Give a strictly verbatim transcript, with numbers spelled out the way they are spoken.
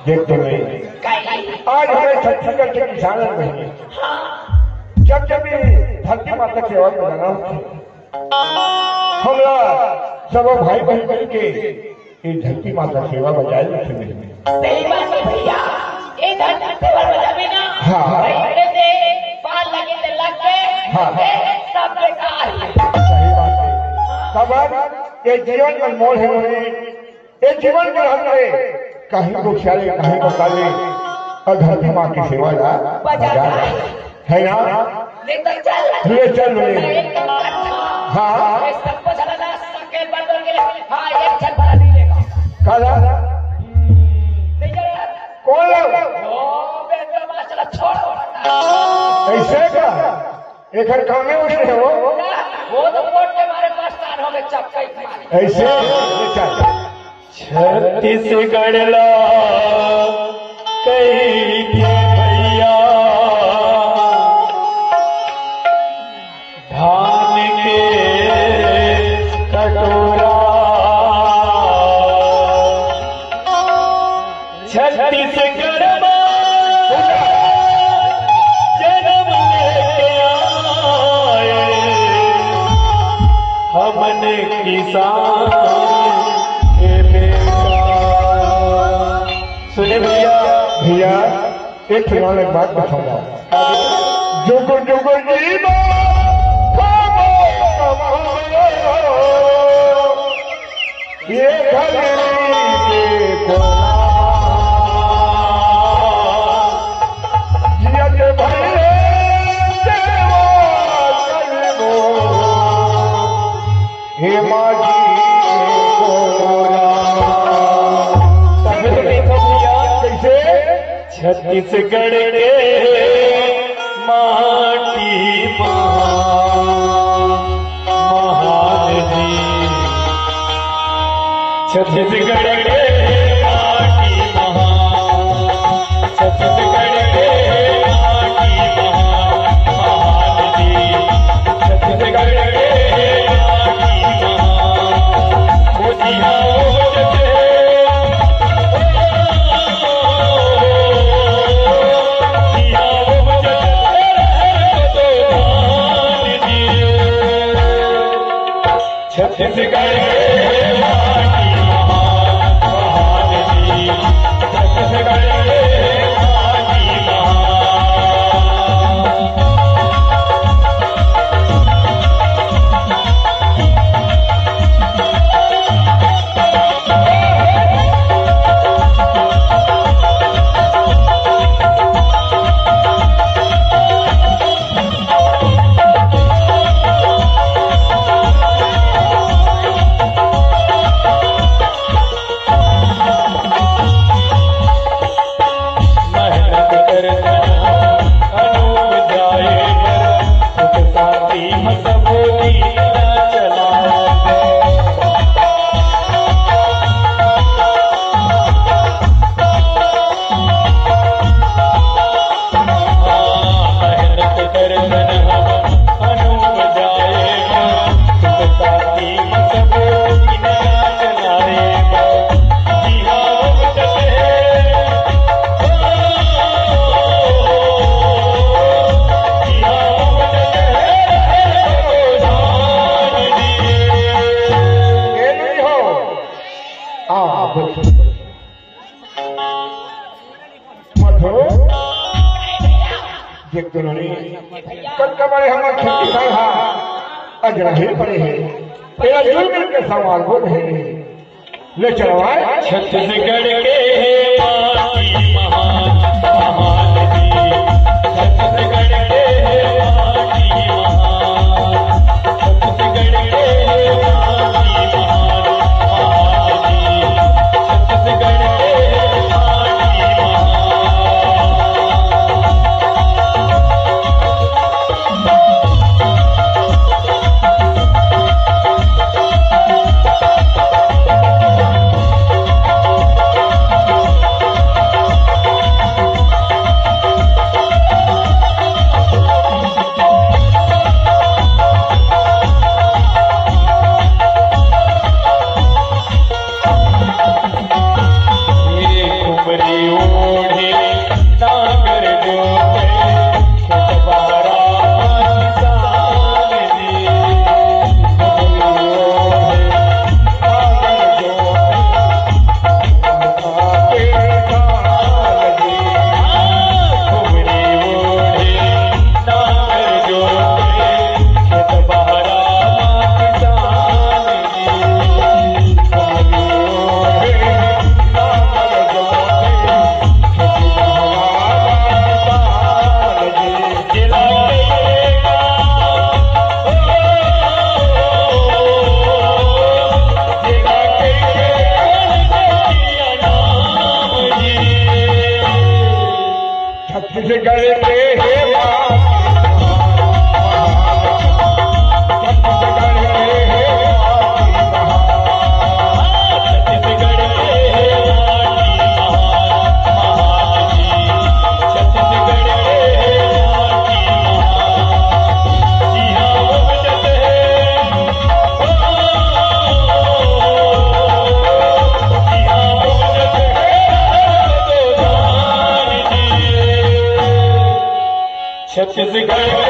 देख तो नहीं। आज हमर छत्तीसगढ़ के किसान मन, जब जब भी धरती माता के सेवा में जाना होथे, हमला सबो भाई बहन मिल के ये धरती माता सेवा बजाए रखे। सही बात है भैया, ये धरती सेवा बजाबे ना। हाँ। भाई, अरे दे, पार लगे ते लग गए, हाँ। ए, सब बेकार है। सही बात है। तब ये जीवन अनमोल है, ये जीवन के रहते कहीं को ख्याले, कहीं को काले, और धरती माँ की सेवा ला बजा बजा रहे। है ना? ले तो चल। ले चल, ले। हाँ। ये सबको झलना सके बंदर के लिए। हाँ, एक छत भरा नहीं लेगा। काला? नहीं चलेगा। कौन लोग? ओ, बेटा, मार चला, छोड़। ऐसे का? एकर कामे उसने हो। वो तो वोट के मारे परेशान हो गए, चपकाई मारे। ऐसे? ले चल। छत्तीसगढ़ ला कहिथे भैया धान के कटोरा। छत्तीसगढ़ मा जनम लेके आए हमन किसान के बेटा। सुने भैया। भैया, एक फिलहाल एक बात बताऊंगा। जुग जुग जीवा ये घड़ी के कोला जियत भइले सेवा करबो। हे माँ जी के गोरा। तब तो देखो भैया, कैसे? छत्तीसगढ़ के माटी महान, महान जी। छत्तीसगढ़ के माटी महान, छत्तीसगढ़ के माटी महान, महान जी। छत्तीसगढ़ के माटी महान। मोतिया उगते, मोतिया उगते, छत्तीसगढ़ के माटी महान, महान जी। छत्तीसगढ़ के माटी महान। मत हो। देख तो नहीं। कल का बड़े हमर खेती खाए हा। अजरा ही पड़े है। तेरा जुर्म के सवाल बोल है। ले चलो आए। छत्तीसगढ़ के हे माटी महान, महान जी। छत्तीसगढ़ के हे माटी महान। छत्तीसगढ़ के हे माटी महान, महान जी। छत्तीसगढ़ के हे माटी महान। छत्तीसगढ़ में है माँ, छत्तीसगढ़ में है माँ, छत्तीसगढ़ में है माँ, छत्तीसगढ़ में है माँ, छत्तीसगढ़